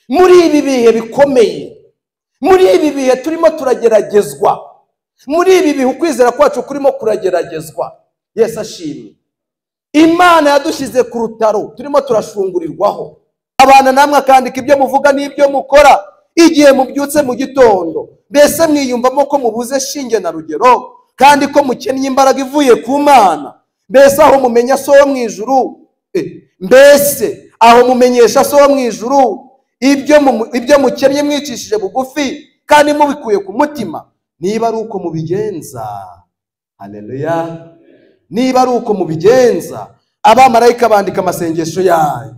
Muri ibi bihe bikomeye, muri ibi bihe turimo turageragezwa, muri ibi bihe ukwizera kwacu kurimo kurageragezwa, Yesu ashimwe. Imana yadushyize ku rutaro turimo turashungurirwaho. Abana namwe akandika ibyo muvuga n'ibyo mukora igihe mubyutse mu gitondo. Mbese mwiyumvamo ko mubuze shinge na rugero, kandi ko mukennye imbaraga ivuye ku Mana? Mbese aho mumenya so wo mu ijuru, mbese aho mumenyesha so wo mu ijuru ibyo mukennye mwicishije bugufi kandi mubikuye ku mutima? Niba ari uko mubigenza, haleluya, niba ari uko mubigenza, abamarayika bandika amasengesho yanyu.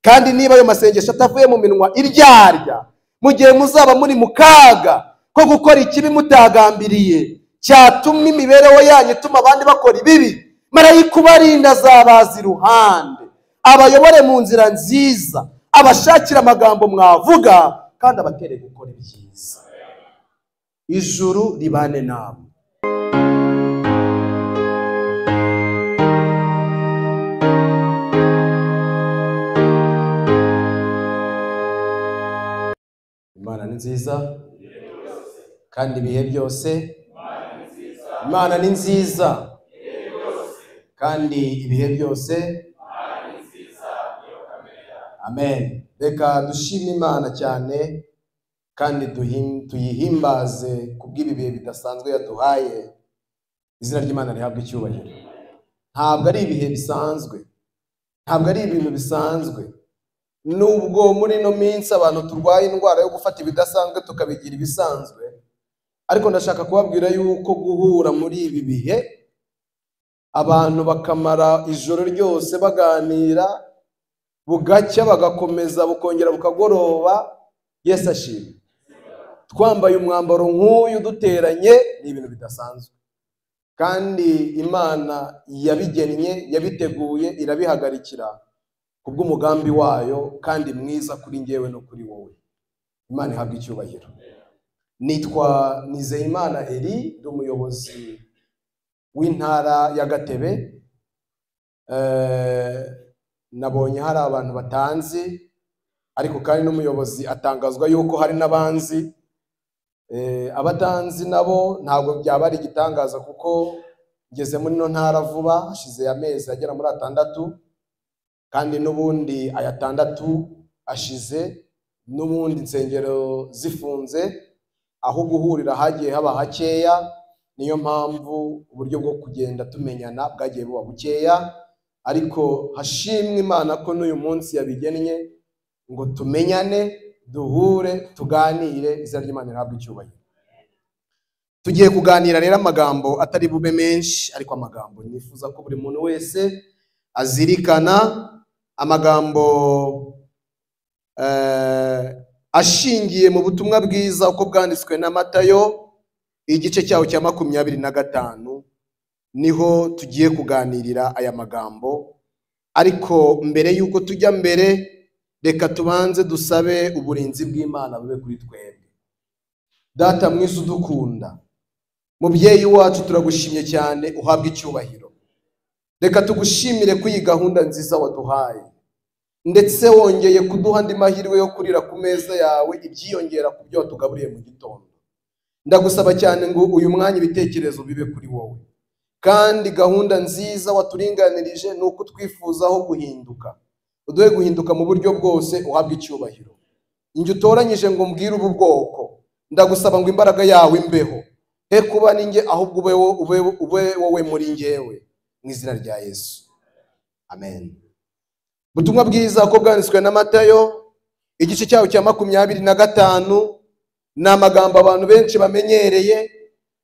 Kandi niba ayo masengesho atavuye mu minwa iryarya, mu gihe muzaba muri mu kaga ko gukora ikibi mutagambiriye cyatuma imibereho yanyu ituma abandi bakora ibibi, marayika ubarinda azabaza iruhande, abayobore mu nzira nziza, abashakira amagambo mwavuga, kandi abatere gukora ibyiza. Ijuru ribane namwe. Imana ni nziza kandi ibihe byose. Imana ni nziza kandi ibihe byose. Amen. Reka dushime Imana cyane kandi tuyihimbaze kubw'ibi bihe bidasanzwe yaduhaye. Izina ry'Imana rihabwe icyubahiro. Ntabwo ari ibihe bisanzwe, ntabwo ari ibintu bisanzwe. Nubwo muri ino minsi abantu turwaye indwara yo gufata ibidasanzwe tukabigira ibisanzwe, ariko ndashaka kubabwira yuko guhura muri ibi bihe abantu bakamara ijoro ryose baganira, bugacya bagakomeza bukongera bukagoroba, Yesu ashimwe. Twambaye umwambaro nk'uyu duteranye, ni ibintu bidasanzwe. Kandi Imana yabigennye, yabiteguye, irabihagarikira kubw'umugambi wayo kandi mwiza kuri njyewe no kuri wowe. Imana ihabwe icyubahiro. Nitwa Nizeyimana Eli, ndi umuyobozi w'intara ya Gatebe. Nabonye hari abantu batanzi, ariko kandi n'umuyobozi atangazwa yuko hari n'abanzi. Abatanzi nabo ntabwo byaba ari igitangaza, kuko ngeze muri no ntara vuba, hashize amezi agera muri 6, kandi n'ubundi aya 6 ashize n'ubundi insengero zifunze, aho guhurira hagiye haba hakeya. Niyo mpamvu uburyo bwo kugenda tumenyana bwagiye buba bukeya, ariko hashimwe Imana ko n'uyu munsi yabigennye ngo tumenyane, duhure, tuganire. Izina ry'Imana rihabwe icyubahiro. Tugiye kuganira rero amagambo atari bube menshi, ariko amagambo nifuza ko buri muntu wese azirikana, amagambo ashingiye mu butumwa bwiza uko bwanditswe na Matayo, igice cyaho cya 25, niho tugiye kuganirira aya magambo. Ariko mbere yuko tujya mbere, reka tubanze dusabe uburinzi bw'Imana bube kuri twebwe. Data mwiza udukunda, mubyeyi wacu, turagushimye cyane, uhabwe icyubahiro. Reka tugushimire ko iyi gahunda nziza waduhaye, ndetse wongeye kuduha andi mahirwe yo kurira ku meza yawe ibyiyongera ku byo watugaburiye mu gitondo. Ndagusaba cyane ngo uyu mwanya ibitekerezo bibe kuri wowe, kandi gahunda nziza waturinganirije ni uko twifuzaho guhinduka. Uduhe guhinduka mu buryo bwose, uhabwe icyubahiro. Injye utoranyije ngo mbwire ubu bwoko, ndagusaba ngo imbaraga yawe imbeho, he kuba ninjye ahubwo ube wowe muri njyewe, mu izina rya Yesu, amen. Ubutumwa bwiza uko bwanditswe na Matayo, igice cyaho cya 25, ni amagambo abantu benshi bamenyereye,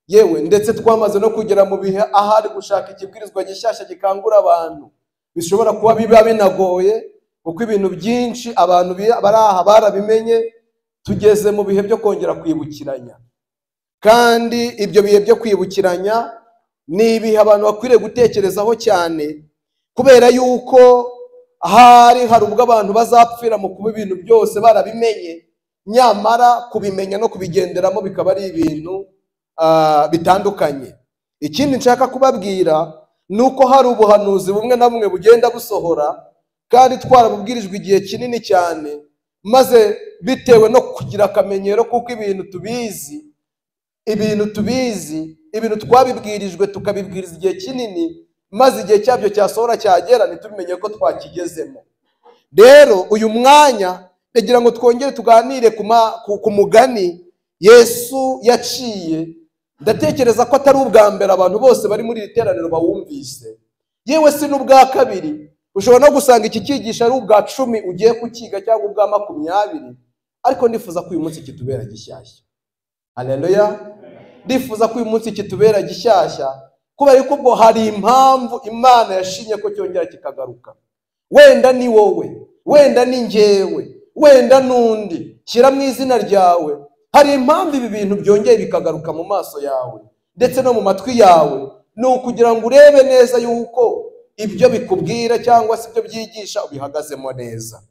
yewe ndetse twamaze no kugera mu bihe ahari gushaka ikibwirizwa gishyashya gikangura abantu bishobora kuba biba binagoye, kuko ibintu byinshi abantu bari aha barabimenye. Tugeze mu bihe byo kongera kwibukiranya, kandi ibyo bihe byo kwibukiranya ni ibihe abantu bakwiriye gutekerezaho cyane, kubera yuko hari ubwo abantu bazapfira mu kuba ibintu byose barabimenye, nyamara kubimenya no kubigenderamo bikaba ari ibintu bitandukanye. Ikindi nshaka kubabwira nuko hari ubuhanuzi bumwe na bumwe bugenda busohora, kandi twarabubwirijwe igihe kinini cyane, Maze bitewe no kugira akamenyero, kuko ibintu tubizi, ibintu twabibwirijwe tukabibwiriza igihe kinini, maze igihe cyabyo cyasohora cyagera ntitubimenye ko twakigezemo. Rero uyu mwanya ndagira ngo twongere tuganire ku mugani Yesu yaciye. Ndatekereza ko atari ubwa mbere abantu bose bari muri iri teraniro bawumvise, yewe si n'ubwa kabiri. Ushobora no gusanga iki cyigisho ari ubwa 10 ugiye kukiga cyangwa ubwa 20, ariko ndifuza ko uyu munsi kitubera gishyashya. Haleluya! Ndifuza ko uyu munsi kitubera gishyashya, kubera ko ubwo hari impamvu Imana yashimye ko cyongera kikagaruka. Wenda ni wowe, wenda ni njyewe, wenda n'undi, shyira mu izina ryawe. Hari impamvu ibi bintu byongeye bikagaruka mu maso yawe ndetse no mu matwi yawe, ni ukugira ngo urebe neza yuko ibyo bikubwira cyangwa se ibyo byigisha ubihagazemo neza.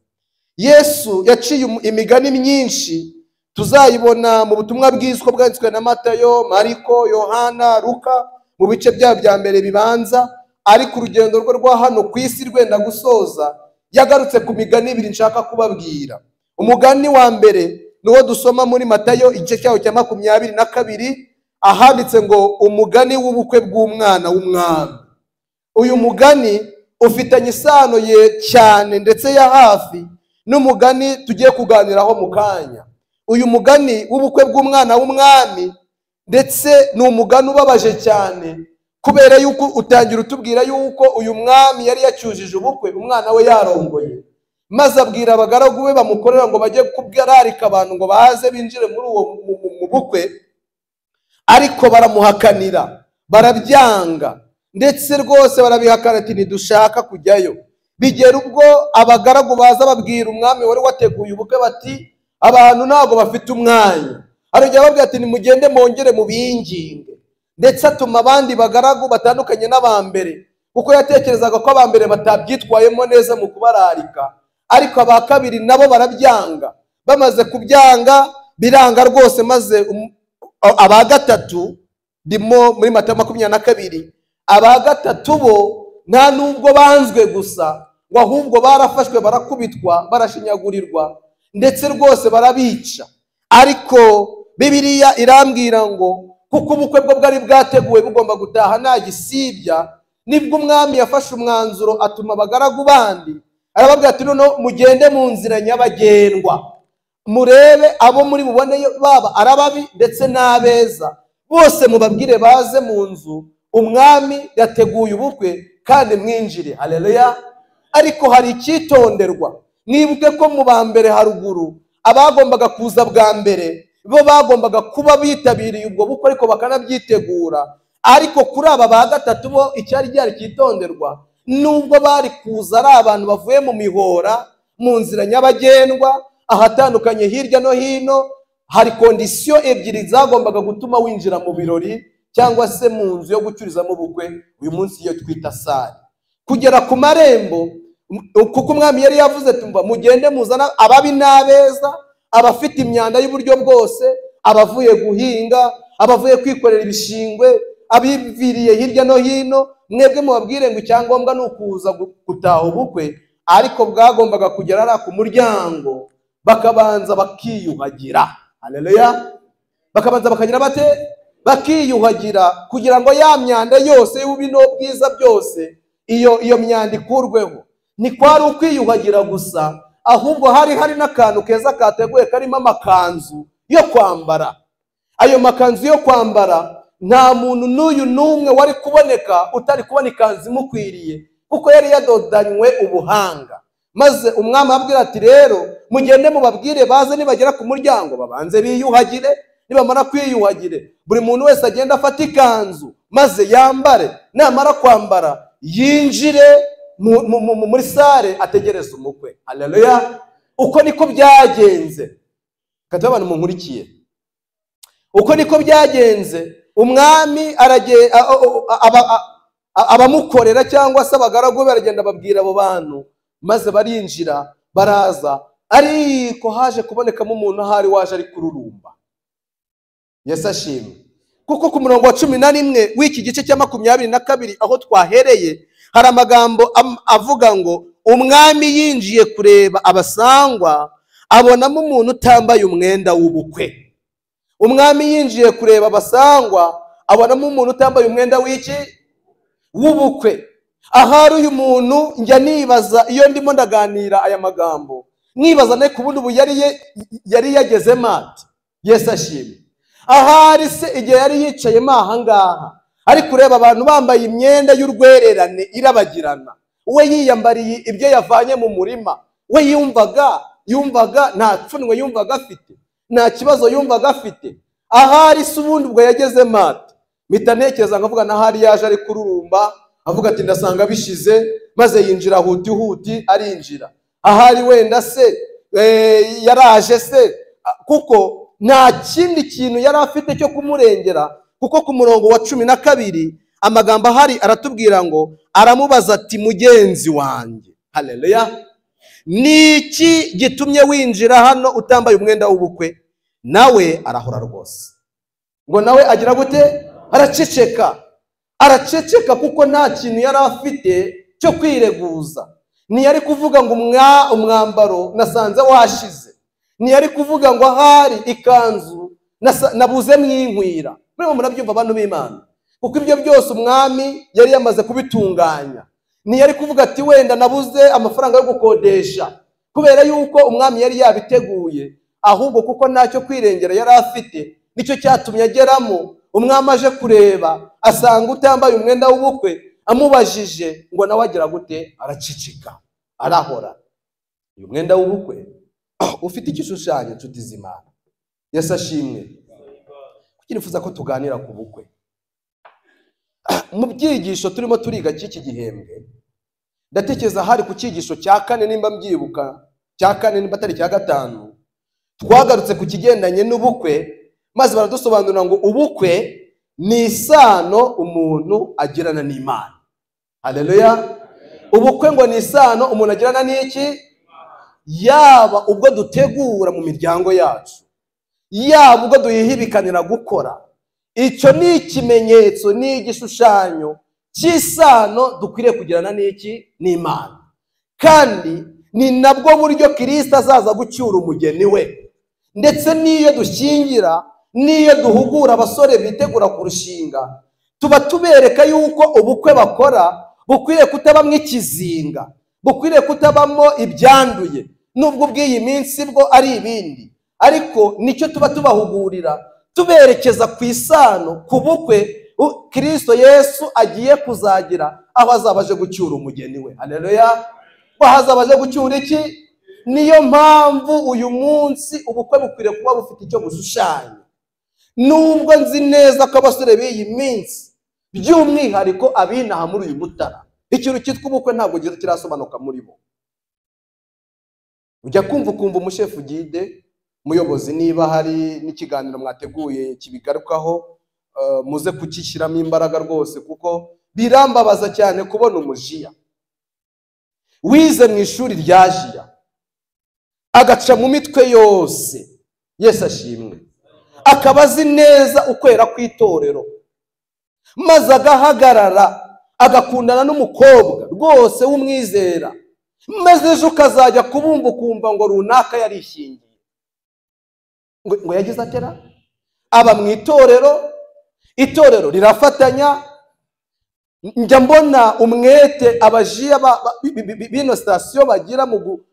Yesu yaciye imigani myinshi, tuzayibona mu butumwa bwiza uko bwanditswe na Matayo, Mariko, Yohana, Luka, mu bice byabo bya mbere bibanza. Ariko urugendo rwe rwa hano ku isi rwenda gusoza, yagarutse ku migani ibiri nshaka kubabwira. Umugani wa mbere nuwo dusoma muri Matayo igice cyawo cya 22, ahanditse ngo umugani w'ubukwe bw'umwana w'umwami. Uyu mugani ufitanye isano ye cyane ndetse ya hafi n'umugani tugiye kuganiraho mu kanya. Uyu mugani w'ubukwe bw'umwana w'umwami ndetse ni umugani ubabaje cyane, kubera yuko utangira utubwira yuko uyu mwami yari yacyujije ubukwe umwana we yarongoye, maze abwira abagaragu be bamukorera ngo bajye kubwararika abantu ngo baze binjire muri uwo mu bukwe, ariko baramuhakanira, barabyanga, ndetse rwose barabihakana ati ntidushaka kujyayo. Bigera ubwo abagaragu baza babwira umwami wari wateguye ubukwe bati abantu ntabwo bafite umwanya. Arongera ababwira ati nimugende mwongere mubinginge. Ndetse atuma abandi bagaragu batandukanye n'abambere, kuko yatekerezaga ko abambere batabyitwayemo neza mu kubararika, ariko aba kabiri nabo barabyanga. Bamaze kubyanga biranga rwose, maze aba gatatu, ndimo muri Matayo 22, aba gatatu bo nta nubwo banzwe gusa, ngo ahubwo barafashwe barakubitwa, barashinyagurirwa, ndetse rwose barabica. Ariko Bibiliya irambwira ngo kuko ubukwe bwo bwari bwateguwe bugomba gutaha nta gisibya, nibwo umwami yafashe umwanzuro atuma abagaragu bandi, arababwira ati noneho mugende mu nzira nyabagendwa, murebe abo muri bubone baba arababi ndetse n'abeza, bose mubabwire baze mu nzu, umwami yateguye ubukwe kandi mwinjire. Haleluya! Ariko hari icyitonderwa. Mwibuke ko mu ba mbere haruguru abagombaga kuza bwa mbere bo bagombaga kuba bitabiriye ubwo bukwe ariko bakanabyitegura. Ariko kuri aba ba gatatu bo icyari gihari cyitonderwa, nubwo bari kuza ari abantu bavuye mu mihora, mu nzira nyabagendwa, ahatandukanye hirya no hino, hari kondisiyo ebyiri zagombaga gutuma winjira mu birori cyangwa se mu nzu yo gucururizamo ubukwe, uyu munsi iyo twita sale. Kugera ku marembo, kuko umwami yari yavuze tumva mugende muzana ababi n'abeza, abafite imyanda y'uburyo bwose, abavuye guhinga, abavuye kwikorera ibishingwe, abiviriye hirya no hino, mwebwe mubabwire ngo icyangombwa ni ukuza gutaha ubukwe. Ariko bwagombaga kugera ari ku muryango bakabanza bakiyuhagira. Haleluya! Bakabanza bakagira bate? Bakiyuhagira, kugira ngo ya myanda yose y'ububi n'ubwiza byose iyo myanda ikurweho. Ni kwari ukwiyuhagira gusa, ahubwo hari n'akantu keza kateguye karimo amakanzu yo kwambara. Ayo makanzu yo kwambara nta muntu n'uyu n'umwe wari kuboneka utari kubona ikanzu imukwiriye, kuko yari yadodanywe ubuhanga. Maze umwami abwira ati rero mugende mubabwire baze, nibagera ku muryango babanze biyuhagire, nibamara kwiyuhagire buri muntu wese agenda afata ikanzu maze yambare, namara kwambara yinjire muri sale ategereze umukwe. Haleluya! Uko niko byagenze. Kati abantu munkurikiye, uko niko byagenze. Umwami abamukorera cyangwa se abagaragu baragenda babwira abo bantu, maze barinjira baraza. Ariko haje kubonekamo umuntu ahari waje ari kururumba. Yesu ashimwe. Kuko ku murongo wa 11 w'iki gice cya 22 aho twahereye, hari amagambo avuga ngo umwami yinjiye kureba abasangwa, abonamo umuntu utambaye umwenda w'ubukwe. Umwami yinjiye kureba abasangwa, abonamo umuntu utambaye umwenda w'iki? W'ubukwe. Ahari uyu muntu njya nibaza iyo ndimo ndaganira aya magambo, nibaza ne kubundi ubu yari yageze mate. Yesu ashimwe. Ahari se igihe yari yicayemo aha ngaha ari kureba abantu bambaye imyenda y'urwererane irabagirana, we yiyambariye ibyo yavanye mu murima, we yumvaga nta pfunwe yumvaga afite, nta kibazo yumvaga afite. Ahari se ubundi ubwo yageze mate, mpita ntekereza nkavuga n'ahari yaje ari kururumba avuga ati ndasanga bishize, maze yinjira huti huti arinjira. Ahari wenda se yaraje se, kuko nta kindi kintu yari afite cyo kumurengera, kuko ku murongo wa 12 amagambo ahari aratubwira ngo aramubaza ati mugenzi wanjye, haleluya, niki gitumye winjira hano utambaye umwenda w'ubukwe? Nawe arahora rwose. Ngo nawe agira gute? Araceceka. Araceceka kuko nta kintu yari afite cyo kwireguza. Ntiyari kuvuga ngo umwambaro nasanze washize, ntiyari kuvuga ngo ahari ikanzu nabuze mwinkwira. Murimo murabyumva abantu b'Imana, kuko ibyo byose umwami yari yamaze kubitunganya. Ntiyari kuvuga ati wenda nabuze amafaranga yo gukodesha, kubera yuko umwami yari yabiteguye. Ahubwo kuko ntacyo kwirengera yari afite, nicyo cyatumye ageramo. Umwami aje kureba asanga utambaye umwenda w'ubukwe, amubajije ngo nawe agira gute? Aracicika, arahora. Uyu mwenda w'ubukwe ufite igishushanyo, nshuti z'Imana. Yesu ashimwe. Kuki nifuza ko tuganira ku bukwe? Mu byigisho turimo turiga cy'iki gihembwe, ndatekereza hari ku cyigisho cya 4 nimba mbyibuka, cya 4 nimba atari cya 5, twagarutse ku kigendanye n'ubukwe, maze baradusobanurira ngo ubukwe ni isano umuntu agirana n'Imana. Haleluya. Ubukwe ngo ni isano umuntu agirana n'iki? Yaba ubwo dutegura mu miryango yacu, yaba ubwo duhihibikanira gukora, icyo ni ikimenyetso, ni igishushanyo cy'isano dukwiriye kugirana n'iki? N'Imana. Kandi ni nabwo buryo Kristo azaza gucyura umugeni we. Ndetse n'iyo dushyingira, n'iyo duhugura abasore bitegura kurushinga, tuba tubereka yuko ubukwe bakora bukwiriye kutabamo ikizinga, bukwiriye kutabamo ibyanduye, nubwo bw'iyi minsi bwo ari ibindi, ariko nicyo tuba tubahugurira, tuberekeza ku isano, ku bukwe Kristo Yesu agiye kuzagira, aho azaba aje gucyura umugeni we. Haleluya. Aho azaba aje gucyura iki? Niyo mpamvu uyu munsi ubukwe bukwiriye kuba bufite icyo bushushanya. Nubwo nzi neza ko abasore b'iyi minsi by'umwihariko abinaha muri uyu Mutara, ikintu cyitwa ubukwe ntabwo kirasobanuka muri bo. Ujya kumva ukumva umushefu gide muyobozi, niba hari n'ikiganiro mwateguye kibigarukaho, muze kukishyiramo imbaraga rwose, kuko birambabaza cyane kubona umujiya wize mu ishuri rya jiya agaca mu mitwe yose. Yesu ashimwe. Akaba azi neza ukwera kw'itorero, maze agahagarara agakundana n'umukobwa rwose w'umwizera, maze ejo ukazajya kubumva ukumva ngo runaka yarishingiye, ngo yagize atera aba mu itorero, itorero rirafatanya. Njya mbona umwete abajiya bino sitasiyo bagira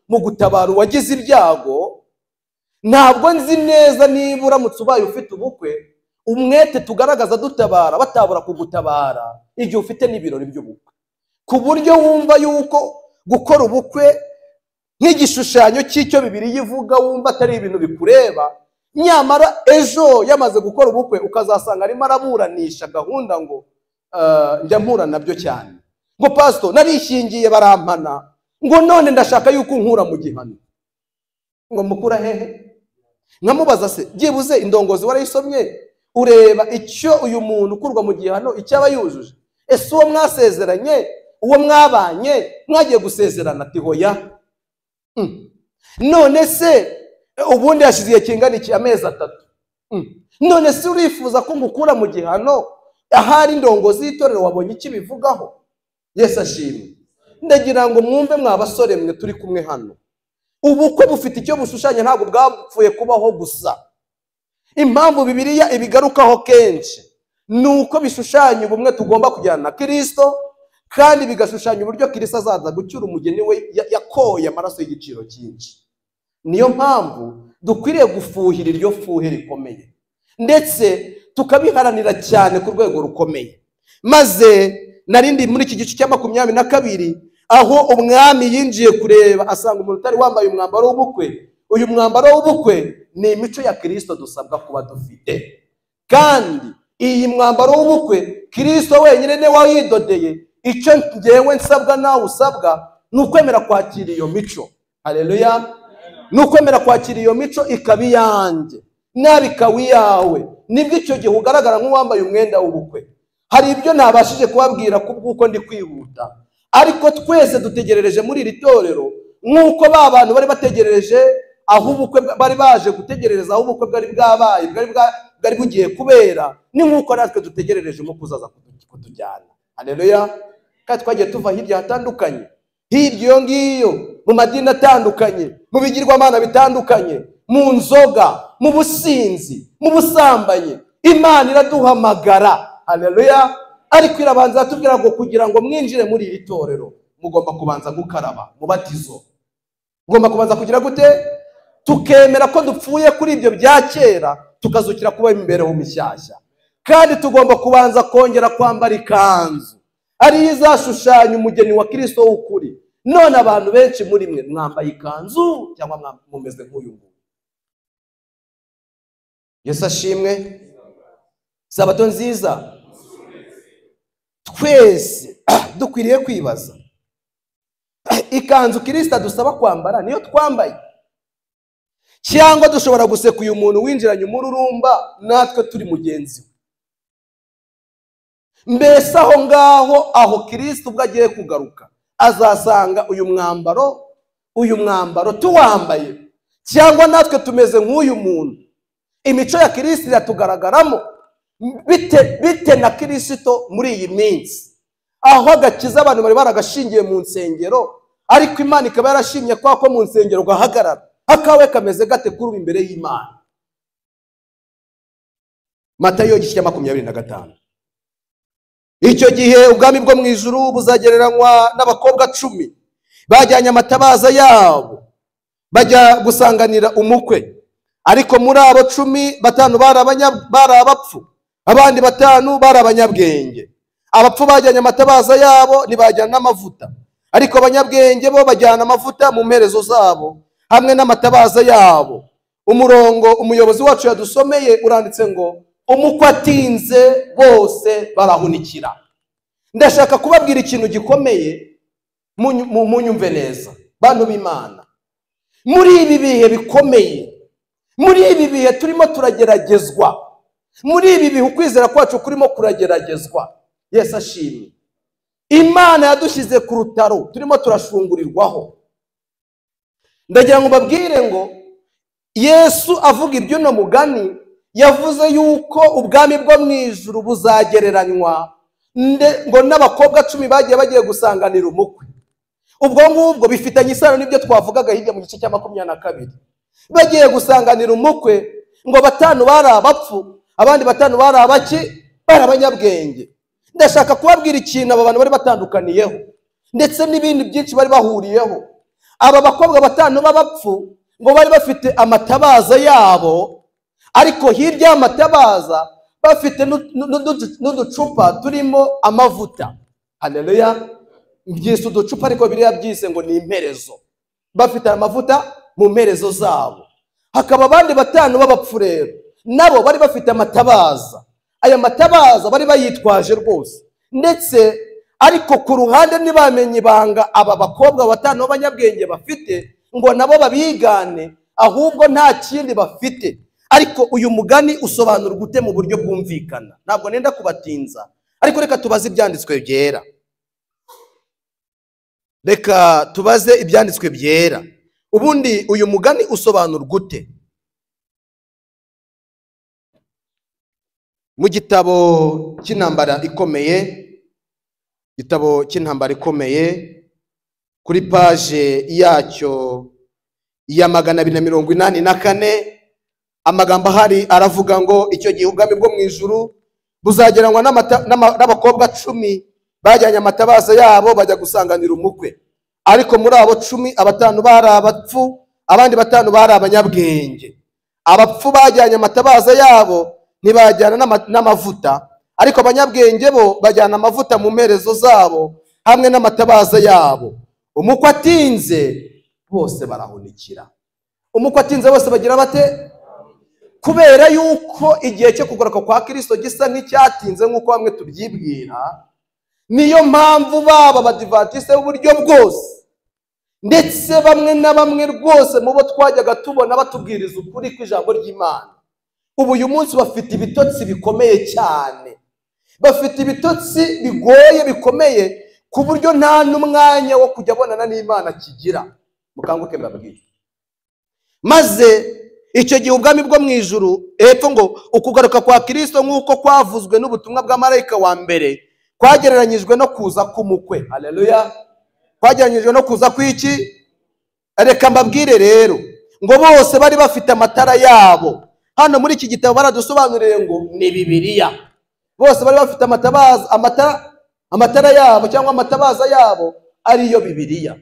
mu gutabara uwagize ibyago. Ntabwo nzi neza niba uramutse ubaye ufite ubukwe, umwete tugaragaza dutabara batabura kugutabara igihe ufite n'ibirori by'ubukwe, ku buryo wumva yuko gukora ubukwe nk'igishushanyo cy'icyo Bibiliya ivuga wumva atari ibintu bikureba. Nyamara ejo yamaze gukora ubukwe ukazasanga arimo araburanisha gahunda ngo njya mpura nabyo cyane, ngo pastor narishingiye barampana, ngo none ndashaka yuko nkura mu gihano. Ngo mukura hehe? Nkamubaza se byibuze indongozi warayisomye, ureba icyo uyu muntu ukurwa mu gihano icyo aba yujuje? Ese uwo mwasezeranye, uwo mwabanye, mwagiye gusezerana? Ati hoya. None se ubundi hashize igihe kingana iki? Amezi 3. None se urifuza ko ngukura mu gihano? Ahari indongozi y'itorero wabonye iki bivugaho? Yesu ashimwe. Ndagira ngo mwumve mwa basore mwe turi kumwe hano, Ubukwe bufite icyo bushushanya, ntabwo bwapfuye kubaho gusa. Impamvu Bibiliya ibigarukaho kenshi ni uko bishushanya ubumwe tugomba kujyana na Kristo, kandi bigashushanya uburyo Kristo azaza gucyura umugeni we yakoye amaraso y'igiciro cyinshi. Niyo mpamvu dukwiriye gufuhira iryo fuhe rikomeye, ndetse tukabiharanira cyane ku rwego rukomeye. Maze narindi muri iki gice cya 22, aho umwami yinjiye kureba asanga umuntu utari wambaye umwambaro w'ubukwe. Uyu mwambaro w'ubukwe ni imico ya Kristo dusabwa kuba dufite, kandi iyi mwambaro w'ubukwe Kristo wenyine niwe wayidodeye. Icyo ngewe nsabwa nawe usabwa ni ukwemera kwakira iyo mico. Haleluya! Ni ukwemera kwakira iyo mico ikaba iyanjye nabi ikaba iyawe. Nibwo icyo gihe ugaragara nk'uwambaye umwenda w'ubukwe. Hari ibyo ntabashije kubabwira kubw'uko ndi kwihuta, ariko twese dutegerereje muri iri torero nk'uko ba bantu bari bategerereje aho ubukwe bari baje gutegerereza aho ubukwe bwari bwabaye, bwari bugiye kubera, ni nk'uko natwe dutegerereje mu kuzaza kutujyana. Haleluya! Kandi twagiye tuva hirya hatandukanye, hirya iyo ngiyo, mu madini atandukanye, mu bigirwamana bitandukanye, mu nzoga, mu businzi, mu busambanyi. Imana iraduhamagara. Haleluya! Ariko irabanza atubwira ngo kugira ngo mwinjire muri iri torero mugomba kubanza gukaraba mubatizo. Mugomba kubanza kugira gute? Tukemera ko dupfuye kuri ibyo bya kera, tukazukira kuba imibereho mishyashya. Kandi tugomba kubanza kongera kwambara ikanzu ariyo izashushanya umugeni wa Kristo w'ukuri. None abantu benshi muri mwe mwambaye ikanzu cyangwa mumeze nk'uyu nguyu. Yesu ashimwe. Sabato nziza. Twese dukwiriye kwibaza, ikanzu Kristo adusaba kwambara niyo twambaye, cyangwa dushobora guseka uyu muntu winjiranye umururumba natwe turi mugenzi we? Mbese aho ngaho aho Kristo ubwo agiye kugaruka azasanga uyu mwambaro tuwambaye, cyangwa natwe tumeze nk'uyu muntu? Imico ya Kristo iratugaragaramo bite na Kristo muri iyi minsi, aho agakiza abantu bari baragashingiye mu nsengero, ariko Imana ikaba yarashimye kwa ko mu nsengero gahagarara, akawe kameze gate kuri ubu imbere y'Imana? Matayo igice cya 25. Icyo gihe ubwami bwo mu ijuru buzagereranywa n'abakobwa 10 bajyanye amatabaza yabo bajya gusanganira umukwe. Ariko muri abo 10, 5 bari abapfu, abandi 5 bari abanyabwenge. Abapfu bajyanye amatabaza yabo ntibajyana n'amavuta, ariko abanyabwenge bo bajyana amavuta mu mperezo zabo hamwe n'amatabaza yabo. Umurongo umuyobozi wacu yadusomeye uranditse ngo umukwe atinze bose barahunikira. Ndashaka kubabwira ikintu gikomeye, munyumve neza bantu b'Imana. Muri ibi bihe bikomeye, muri ibi bihe turimo turageragezwa, muri ibi bihe ukwizera kwacu kurimo kurageragezwa, Yesu ashimwe. Imana yadushyize ku rutaro turimo turashungurirwaho. Ndagira ngo mbabwire ngo Yesu avuga ibyo no mugani, yavuze yuko ubwami bwo mu ijuru buzagereranywa ngo n'abakobwa 10 bagiye gusanganira umukwe. Ubwo ngubwo bifitanye isano n'ibyo twavugaga hirya mu gice cya 22. Bagiye gusanganira umukwe ngo 5 bari abapfu, abandi 5 bari abaki, bari abanyabwenge. Ndashaka kubabwira ikintu aba bantu bari batandukaniyeho, ndetse n'ibindi byinshi bari bahuriyeho. Aba bakobwa 5 b'abapfu ngo bari bafite amatabaza yabo, ariko hirya y'amatabaza bafite n'uducupa turimo amavuta. Haleluya! Byise uducupa, ariko biriya byise ngo ni imperezo. Bafite amavuta mu mperezo zabo. Hakaba abandi 5 b'abapfu rero nabo bari bafite amatabaza. Aya matabaza bari bayitwaje rwose, ndetse ariko ku ruhande ntibamenye ibanga aba bakobwa 5 b'abanyabwenge bafite ngo nabo babigane, ahubwo nta kindi bafite. Ariko uyu mugani usobanura gute mu buryo bwumvikana? Ntabwo nenda kubatinza, ariko reka tubaze ibyanditswe byera. Reka tubaze ibyanditswe byera. Ubundi uyu mugani usobanura gute? Mu gitabo cy'intambara ikomeye, gitabo cy'intambara ikomeye, kuri paje yacyo ya 284, amagambo ahari aravuga ngo icyo gihe ubwami bwo mu ijuru buzageranwa n'abakobwa 10 bajyanye amatabaza yabo bajya gusanganira umukwe. Ariko muri abo 10, 5 bari abapfu, abandi 5 bari abanyabwenge. Abapfu bajyanye amatabaza yabo ntibajyana n'amavuta, ariko abanyabwenge bo bajyana amavuta mu mperezo zabo hamwe n'amatabaza yabo. Umukwe atinze bose barahunikira. Umukwe atinze bose bagira bate? Kubera yuko igihe cyo kugaruka kwa Kristo gisa nk'icyatinze nk'uko bamwe tubyibwira, niyo mpamvu baba abadivantiste b'uburyo bwose, ndetse bamwe na bamwe rwose mu bo twajyaga tubona batubwiriza ukuri kw'ijambo ry'Imana, ubu uyu munsi bafite ibitotsi bikomeye cyane, bafite ibitotsi bigoye bikomeye, ku buryo nta n'umwanya wo kujya abonana n'Imana kigira. Mukanguke mbabwire. Maze icyo gihe ubwami bwo mu ijuru, hepfo ngo ukugaruka kwa Kristo nk'uko kwavuzwe n'ubutumwa bwa marayika wa mbere kwagereranyijwe no kuza k'umukwe. Haleluya! Kwagereranyijwe no kuza kw'iki? Reka mbabwire rero ngo bose bari bafite amatara yabo. Hano muri iki gitabo baradusobanuriye ngo ni Bibiliya. Bose bari bafite amatabaza, amatara yabo cyangwa amatabaza yabo ariyo Bibiliya.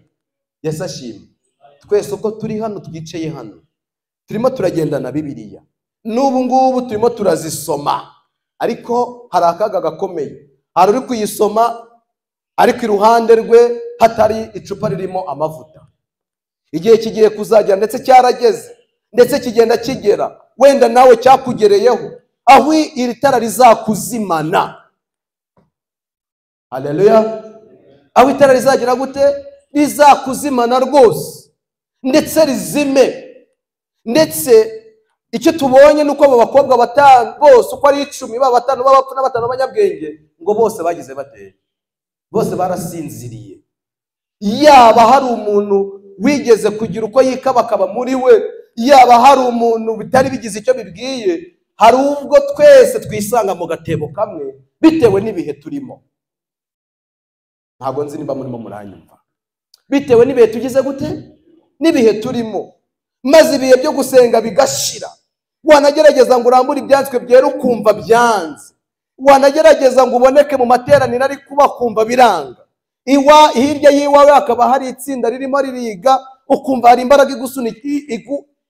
Yesu ashimwe. Twese uko turi hano twicaye hano turimo turagendana Bibiliya, n'ubu ngubu turimo turazisoma, ariko hari akaga gakomeye. Hari uri kuyisoma ariko iruhande rwe hatari icupa ririmo amavuta. Igihe kigiye kuzagera, ndetse cyarageze, ndetse kigenda kigera, wenda nawe cyakugereyeho, aho iri tara rizakuzimana. Haleluya! Aho itara rizagira gute? Rizakuzimana rwose, ndetse rizime. Ndetse icyo tubonye nuko abo bakobwa 5 bose uko ari 10, baba 5 b'abapfu na 5 b'abanyabwenge, ngo bose bagize bateye, bose barasinziriye. Yaba hari umuntu wigeze kugira uko yikabakaba muri we, yaba hari umuntu bitari bigize icyo bibwiye, hari ubwo twese twisanga mu gatebo kamwe bitewe n'ibihe turimo. Ntabwo nzi niba murimo muranyumva. Bitewe n'ibihe tugize gute? N'ibihe turimo. Maze ibihe byo gusenga bigashira. Wanagerageza ngo urambure ibyanditswe byera ukumva byanze. Wanagerageza ngo uboneke mu materaniro ari kuba kumva biranga. Iwa hirya y'iwawe hakaba hari itsinda ririmo ririga, ukumva hari imbaraga igusunika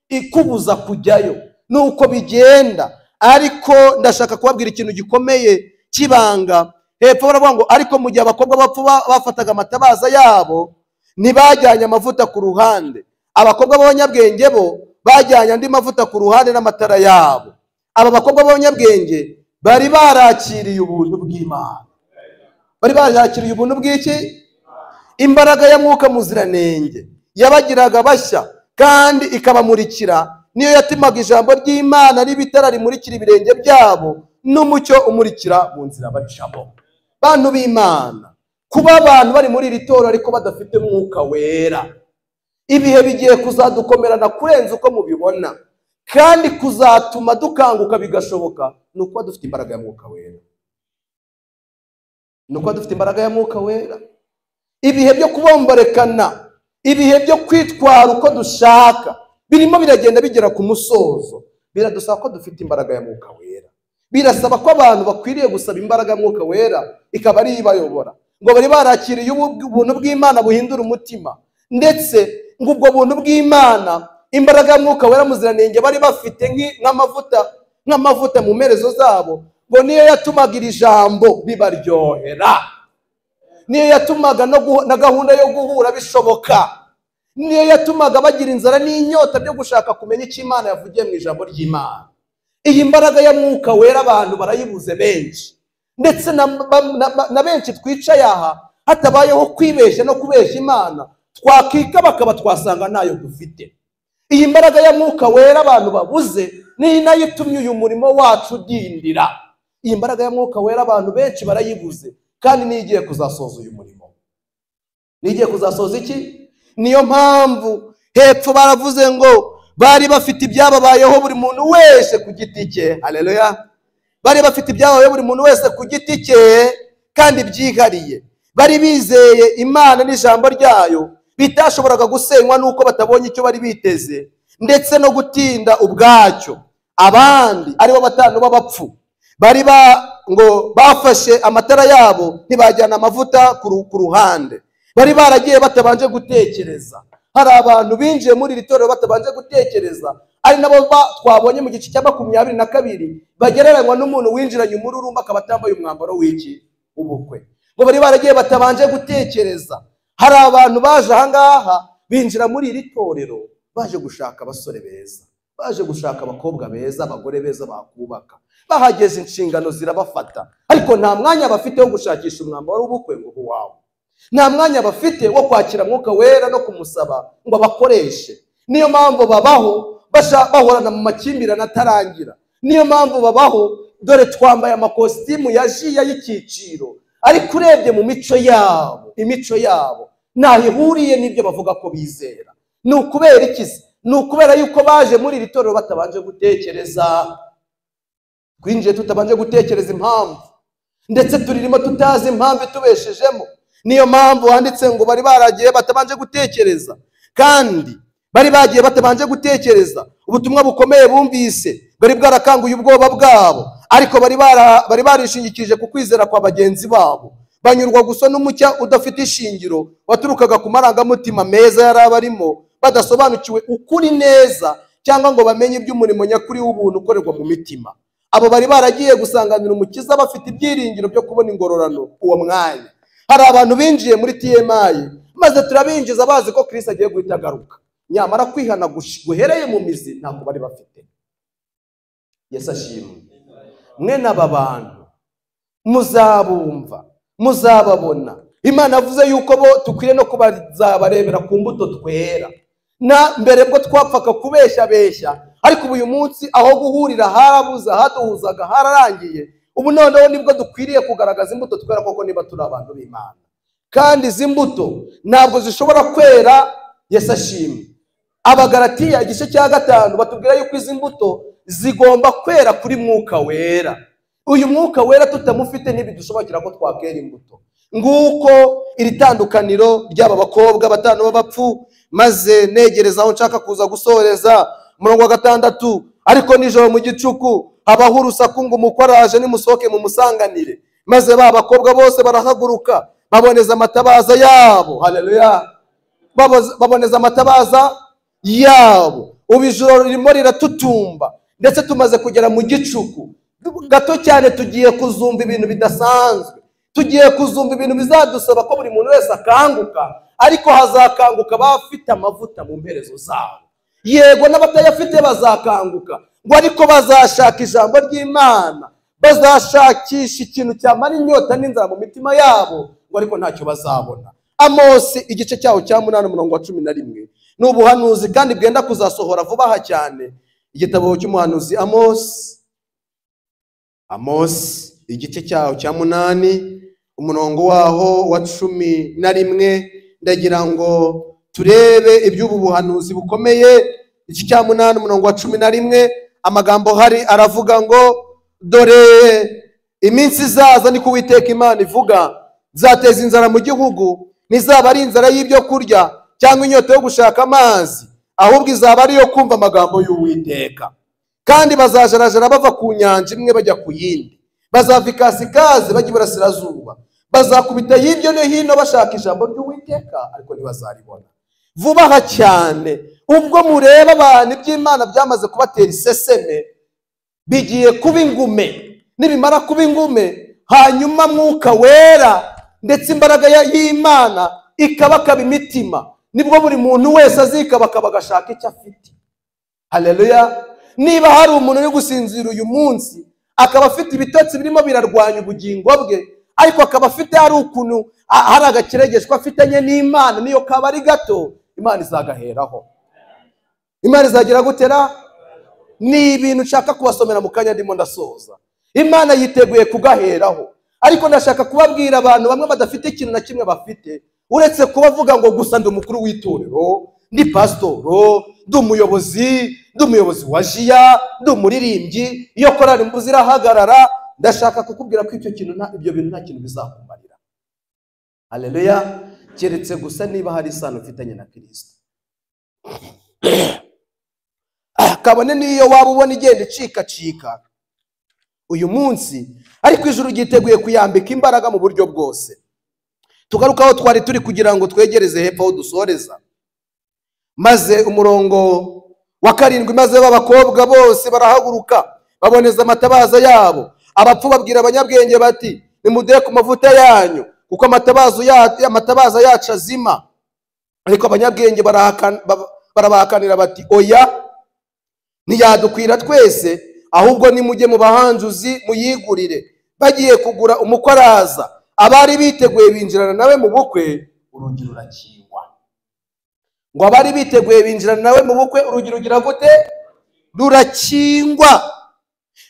ikubuza kujyayo. Nuko bigenda. Ariko ndashaka kubabwira ikintu gikomeye kibanga. Hepfo baravuga ngo ariko mu gihe abakobwa bapfu bafataga amatabaza yabo ntibajyanye amavuta ku ruhande, abakobwa b'abanyabwenge bo bajyanye andi mavuta ku ruhande n'amatara yabo. Aba bakobwa b'abanyabwenge bari barakiriye ubuntu bw'Imana. Bari barakiriye ubuntu bw'iki? Imbaraga ya Mwuka Muziranenge yabagiraga bashya kandi ikabamurikira, niyo yatimaga ijambo ry'Imana riba itara rimurikira ibirenge byabo n'umucyo umurikira mu nzira bacamo. Bantu b'Imana, kuba abantu bari muri iri torero ariko badafite Mwuka Wera, ibihe bigiye kuzadukomerana kurenza uko mubibona, kandi kuzatuma dukanguka bigashoboka ni ukuba dufite imbaraga ya Mwuka Wera. Ni ukuba dufite imbaraga ya Mwuka Wera. Ibihe byo kubomborekana, ibihe byo kwitwara uko dushaka birimo biragenda bigera ku musozo. Biradusaba ko dufite imbaraga ya Mwuka Wera. Birasaba ko abantu bakwiriye gusaba imbaraga ya Mwuka Wera ikaba ari ibayobora. Ngo bari barakiriye ubuntu bw'Imana buhindura umutima, ndetse ngo ubwo buntu bw'Imana, imbaraga ya Mwuka Wera Muziranenge bari bafite nk'amavuta mu mperezo zabo, ngo niyo yatumaga iri jambo bibaryohera, niyo yatumaga na gahunda yo guhura bishoboka, niyo yatumaga bagira inzara n'inyota byo gushaka kumenya icyo Imana yavugiye mu ijambo ry'Imana. Iyi mbaraga ya Mwuka Wera abantu barayibuze benshi, ndetse na benshi twicaye aha hatabayeho kwibeshya no kubeshya Imana, twakika bakaba twasanga nayo dufite. Iyi mbaraga ya Mwuka Wera abantu babuze ni nayo itumye uyu murimo wacu udindira. Iyi mbaraga ya Mwuka Wera abantu benshi barayibuze, kandi niyo igiye kuzasoza uyu murimo. Niyo igiye kuzasoza iki? Niyo mpamvu hepfo baravuze ngo bari bafite ibyababayeho buri muntu wese ku giti cye. Haleluya! Bari bafite ibyababayeho buri muntu wese ku giti cye kandi byihariye. Bari bizeye Imana n'ijambo ryayo, bitashoboraga gusenywa nuko batabonye icyo bari biteze ndetse no gutinda ubwacyo. Abandi aribo batanu b'abapfu bari ngo bafashe amatara yabo ntibajyana amavuta ku ruhande, bari baragiye batabanje gutekereza. Hari abantu binjiye muri iri torero batabanje gutekereza, ari nabo twabonye mu gice cya 22 bagereranywa n'umuntu winjiranye umururumba akaba atambaye umwambaro w'iki ubukwe. Ngo bari baragiye batabanje gutekereza. Hari abantu baje aha ngaha binjira muri iri torero baje gushaka abasore beza, baje gushaka abakobwa beza, abagore beza bakubaka. Bahageze inshingano zirabafata, ariko nta mwanya bafite wo gushakisha umwambaro w'ubukwe ngo uwawe. Nta mwanya bafite wo kwakira Mwuka Wera no kumusaba ngo abakoreshe. Niyo mpamvu babaho bahorana mu makimbirane atarangira. Niyo mpamvu babaho, dore twambaye amakositimu ya jiya y'icyiciro, ariko urebye mu mico yabo, imico yabo ntaho ihuriye n'ibyo bavuga ko bizera. Ni ukubera iki? Ni ukubera yuko baje muri iri torero batabanje gutekereza. Twinjiye tutabanje gutekereza impamvu, ndetse turirimo tutazi impamvu itubeshejemo. Niyo mpamvu handitse ngo bari baragiye batabanje gutekereza, kandi bari bagiye batabanje gutekereza. Ubutumwa bukomeye bumvise bari bwarakanguye ubwoba bwabo, ariko bari barishingikirije ku kwizera kwa bagenzi babo, banyurwa gusa n'umucya udafite ishingiro waturukaga ku marangamutima meza yari abarimo, badasobanukiwe ukuri neza cyangwa ngo bamenye iby'umurimo nyakuri w'ubuntu ukorerwa mu mitima. Abo bari baragiye gusanganira Umukiza bafite ibyiringiro byo kubona ingororano uwo mwanya. Hari abantu binjiye muri TMI maze turabinjiza bazi ko Kristo agiye guhita agaruka, nyamara kwihana guhereye mu mizi ntabwo bari bafite. Yesu ashimwe. Mwene aba bantu muzabumva, muzababona. Imana avuze yuko bo tukwiriye no kubazabarebera ku mbuto twera. Na mbere bwo twapfaka kubeshya beshya, ariko uyu munsi aho guhurira harabuza, haduhuzaga hararangiye. Ubu noneho nibwo dukwiriye kugaragaza imbuto twera koko niba turi abantu b'Imana. Kandi izi mbuto ntabwo zishobora kwera. Yesu ashimwe. Abagalatiya igice cya 5 batubwira yuko izi mbuto zigomba kwera kuri Mwuka Wera. Uyu Mwuka Wera tutamufite ntibidushobokera ko twakera imbuto. Nguko iri tandukaniro ry'aba bakobwa batanu b'abapfu. Maze negereza aho nshaka kuza gusoreza, umurongo wa 6: ariko nijoro mu gicuku habaho urusaku ngo umukwe araje, nimusohoke mumusanganire. Maze ba bakobwa bose barahaguruka baboneza amatabaza yabo. Haleluya! Baboneza amatabaza yabo. Ubu ijoro ririmo riratutumba, ndetse tumaze kugera mu gicuku gato cyane. Tugiye kuzumva ibintu bidasanzwe, tugiye kuzumva ibintu bizadusaba ko buri muntu wese akanguka, ariko hazakanguka bafite amavuta mu mperezo zabo. Yego n'abatayafite bazakanguka, ngo ariko bazashaka ijambo ry'Imana, bazashakisha ikintu cyamara inyota n'inzara mu mitima yabo, ngo ariko ntacyo bazabona. Amosi igice cyaho cya 8 umurongo wa 11 ni ubuhanuzi kandi bwenda kuzasohora vuba aha cyane. Igitabo cy'umuhanuzi Amosi, Amosi igice cyaho cya 8 umurongo waho wa 11, ndagira ngo turebe iby'ubu buhanuzi bukomeye. Igice cya 8 umurongo wa 11, amagambo hari aravuga ngo: dore iminsi izaza, niko Uwiteka Imana ivuga, nzateza inzara mu gihugu, ntizaba ari inzara y'ibyo kurya cyangwa inyota yo gushaka amazi, ahubwo izaba ari iyo kumva amagambo y'Uwiteka. Kandi bazajarajara bava ku nyanja imwe bajya ku yindi, bazava ikasikazi bajya iburasirazuba, bazakubita hirya no hino bashaka ijambo ry'Uwiteka, ariko ntibazaribona. Vuba aha cyane ubwo mureba abantu iby'Imana byamaze kubatera iseseme, bigiye kuba ingume. Nibimara kuba ingume, hanyuma Mwuka Wera ndetse imbaraga y'Imana ikabakaba imitima, nibwo buri muntu wese azikabakaba agashaka icyo afite. Haleluya! Niba hari umuntu uri gusinzira uyu munsi akaba afite ibitotsi birimo birarwanya ubugingo bwe, ariko akaba afite hari ukuntu hari agakiregeshwa afitanye n'Imana, niyo kaba ari gato, Imana izagaheraho. Imana izagira gutera. Ni ibintu nshaka kubasomera mu kanya ndimo ndasoza. Imana yiteguye kugaheraho, ariko ndashaka kubabwira abantu bamwe badafite ikintu na kimwe bafite, uretse kubavuga ngo gusa ndi umukuru w'itorero, ndi pasitoro, ndi umuyobozi, ndi umuyobozi wa jiya, ndi umuririmbyi, iyo korali mbuzi irahagarara. Ndashaka kukubwira ko icyo kintu ibyo bintu nta kintu bizakumarira. Haleluya! Keretse gusa niba hari isano ufitanye na Kristo. Kabone niyo waba ubona igenda icikacika uyu munsi, ariko ijuru ryiteguye kuyambika imbaraga mu buryo bwose. Tugaruka aho twari turi kugira ngo twegereze hepfo aho dusoreza. Maze umurongo wa 7, maze b'abakobwa bose barahaguruka baboneza amatabaza yabo. Abapfu babwira abanyabwenge bati nimuduhe ku mavuta yanyu, kuko amatabaza yacu azima. Ariko abanyabwenge barabahakanira bati oya, ntiyadukwira twese, ahubwo nimujye mu bahanjuzi muyigurire. Bagiye kugura umukwe araza, abari biteguye binjirana nawe mu bukwe, urugi rurakingwa. Ngo abari biteguye binjirana nawe mu bukwe, urugi rugira gute? Rurakingwa.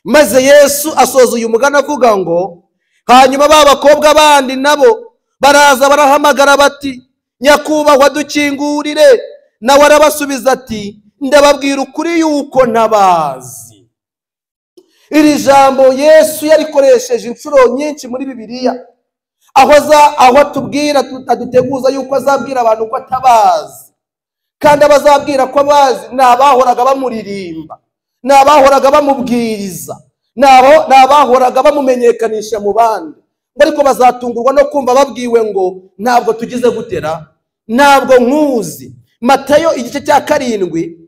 Maze Yesu asoza uyu mugani avuga ngo hanyuma ba bakobwa bandi nabo baraza barahamagara bati nyakubahwa dukingurire. Nawe arabasubiza ati ndababwira ukuri yuko ntabazi. Iri jambo Yesu yarikoresheje inshuro nyinshi muri Bibiliya, aho atubwira aduteguza yuko azabwira abantu ko atabazi. Kandi abazabwira ko abazi ni abahoraga bamuririmba, ni abahoraga bamubwiriza, ni abahoraga bamumenyekanisha mu bandi. Ariko bazatungurwa no kumva babwiwe ngo ntabwo tugize gutera, ntabwo nkuzi. Matayo igice cya 7,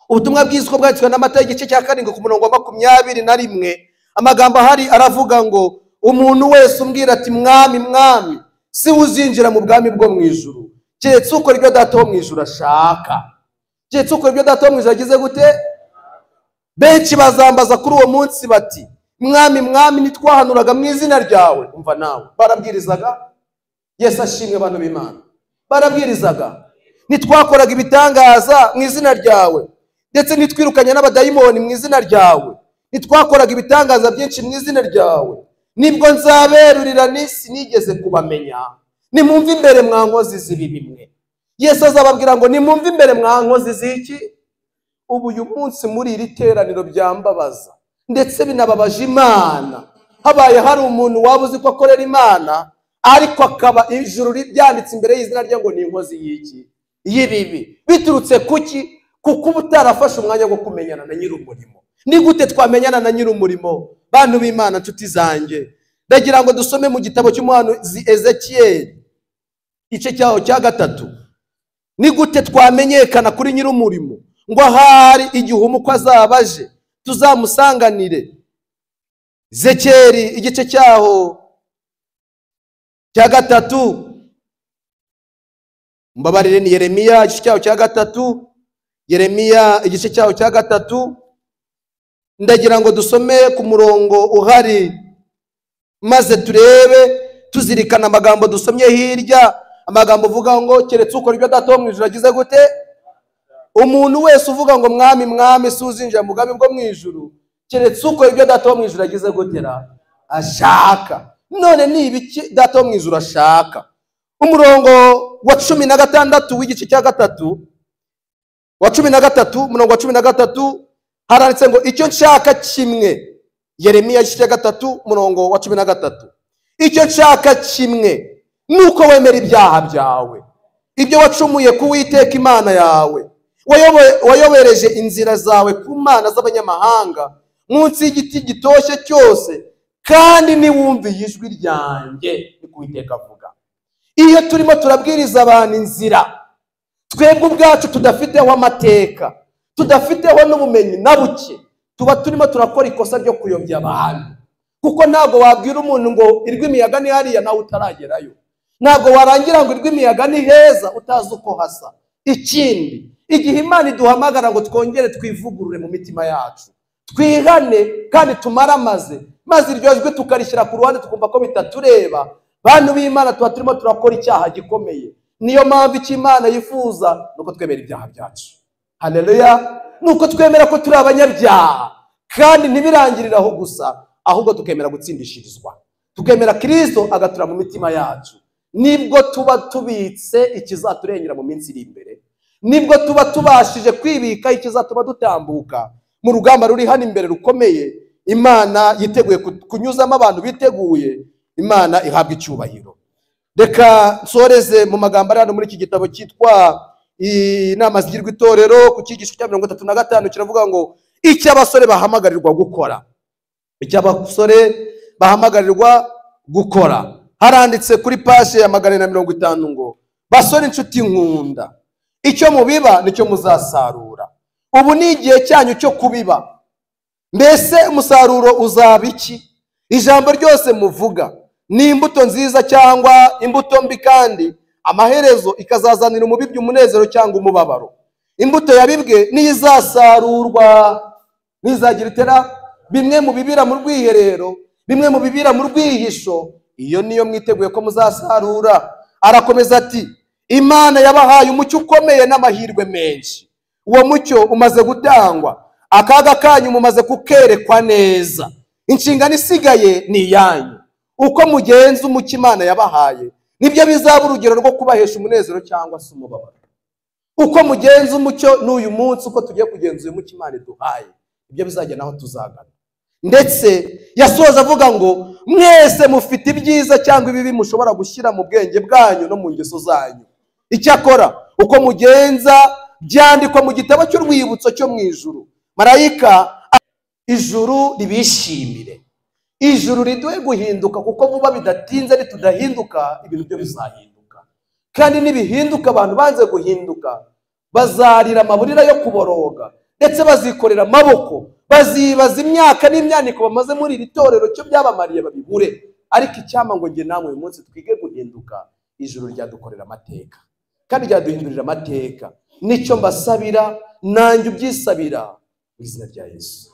ubutumwa bwiza uko bwanditswe na Matayo igice cya 7 ku murongo wa 21, amagambo ahari aravuga ngo umuntu wese umbwira ati mwami mwami, si uzinjira mu bwami bwo mu ijuru, keretse ukora ibyo data wo mu ijuru ashaka. Keretse ukora ibyo data wo mu ijuru agize gute? Benshi bazambaza kuri uwo munsi bati mwami mwami, ntitwahanuraga mu izina ryawe? Umva nawe, barabwirizaga. Yesu ashimwe abantu b'Imana, barabwirizaga. Ntitwakoraga ibitangaza mu izina ryawe, ndetse ntitwirukanye n'abadayimoni mu izina ryawe, ntitwakoraga ibitangaza byinshi mu izina ryawe. Nibwo nzaberurira n'isi nigeze kubamenya, nimumve imbere mwa nkozi z'ibibi mwe. Yesu azababwira ngo nimumve imbere mwa nkozi z'iki? Ubu uyu munsi muri iri teraniro byambabaza ndetse binababaje Imana. Habaye hari umuntu waba uzi ko akorera Imana, ariko akaba ijuru ryanditse imbere y'izina rye ngo ni inkozi y'iki? Y'ibibi. Biturutse kuki? Kuko uba utarafashe umwanya wo kumenyana na nyir'umurimo. Ni gute twamenyana na nyir'umurimo? Bantu b'Imana, nshuti zanjye, ndagira ngo dusome mu gitabo cy'umuhanuzi Ezekiel igice cyaho cya 3. Ni gute twamenyekana kuri nyir'umurimo ngo ahari igihe umukwe azaba aje tuzamusanganire? Ezekiel igice cyaho cya 3, mbabarire, ni Yeremiya igice cyaho cya 3. Yeremiya igice cyaho cya 3, ndagira ngo dusome ku murongo uhari, maze turebe tuzirikana amagambo dusomye hirya, amagambo uvuga ngo keretse ukora ibyo data wo mu ijuru agize gute? Umuntu wese uvuga ngo mwami mwami, si uzinjira mu bwami bwo mu ijuru, keretse ukora ibyo data wo mu ijuru agize gutera ashaka. None ni ibiki data wo mu ijuru ashaka? Umurongo wa 16 w'igice cya 3, wa 13, umurongo wa 13 haranditse ngo icyo nshaka kimwe. Yeremiya igice cya 3 umurongo wa 13, icyo nshaka kimwe nuko wemera ibyaha byawe, ibyo wacumuye ku Uwiteka Imana yawe, wayobereje inzira zawe ku mana z'abanyamahanga munsi y'igiti gitoshye cyose, kandi niwumviye ijwi ryanjye, ni ku Uwiteka avuga. Iyo turimo turabwiriza abantu inzira twebwe ubwacu tudafiteho amateka, tudafiteho n'ubumenyi na buke, tuba turimo turakora ikosa ryo kuyobya abantu. Kuko ntabwo wabwira umuntu ngo irw'imiyaga ni hariya nawe utaragerayo. Ntabwo warangira ngo irw'imiyaga ni heza utazi uko hasa. Ikindi, igihe Imana iduhamagara ngo twongere twivugurure mu mitima yacu, twihane kandi tumaramaze, maze iryo jwi tukarishyira ku ruhande tukumva ko bitatureba, bantu b'Imana tuba turimo turakora icyaha gikomeye. Niyo mpamvu icyo Imana yifuza nuko twemera ibyaha byacu. Haleluya! Nuko twemera ko turi abanyabyaha, kandi ntibirangirire aho gusa, ahubwo tukemera gutsindishirizwa, tukemera Kristo agatura mu mitima yacu. Nibwo tuba tubitse ikizaturengera mu minsi iri imbere, nibwo tuba tubashije kwibika ikizatuma dutambuka mu rugamba ruri hano imbere rukomeye. Imana yiteguye kunyuzamo abantu biteguye. Imana ihabwa icyubahiro. Reka nsoreze mu magambo ari hano muri iki gitabo cyitwa Inama Zigirwa Itorero, ku cyigisho cya 35 kiravuga ngo icyo abasore bahamagarirwa gukora. Icyo abasore bahamagarirwa gukora. Haranditse kuri page ya 450 ngo basore inshuti nkunda, icyo mubiba nicyo muzasarura. Ubu ni igihe cyanyu cyo kubiba. Mbese umusaruro uzaba iki? Ijambo ryose muvuga ni imbuto nziza cyangwa imbuto mbi, kandi amaherezo ikazazanira umubibyi umunezero cyangwa umubabaro. Imbuto yabibwe niyo izasarurwa, nizagira itera. Bimwe mu bibira mu rwiherero, bimwe mu bibira mu rwihisho, iyo niyo mwiteguye ko muzasarura. Arakomeza ati Imana yabahaye umucyo ukomeye n'amahirwe menshi. Uwo mucyo umaze gutangwa, akaga kanyu mumaze kukerekwa neza. Inshingano isigaye ni iyanyu. Uko mugenza umucyo Imana yabahaye nibyo bizaba urugero rwo kubahesha umunezero cyangwa se umubabaro. Uko mugenza umucyo n'uyu munsi, uko tugiye kugenza uyu mucyo Imana iduhaye, ibyo bizajya naho tuzagana. Ndetse yasoza avuga ngo mwese mufite ibyiza cyangwa ibibi mushobora gushyira mu bwenge bwanyu no mu ngeso zanyu. Icyakora uko mugenza byandikwa mu gitabo cy'urwibutso cyo mu ijuru. Marayika ijuru ribishimire, ijuru riduhe guhinduka, kuko vuba bidatinze nitudahinduka ibintu byo bizahinduka. Kandi nibihinduka abantu banze guhinduka bazarira amaburira yo kuboroga, ndetse bazikorera amaboko, bazibaza imyaka n'imyaniko bamaze muri iri torero cyo byabamariye babibure. Ariko icyama ngo nge namwe uyu munsi twige guhinduka, ijuru ryadukorera amateka kandi ryaduhindurira amateka. Nicyo mbasabira nanjye ubyisabira mu izina rya Yesu.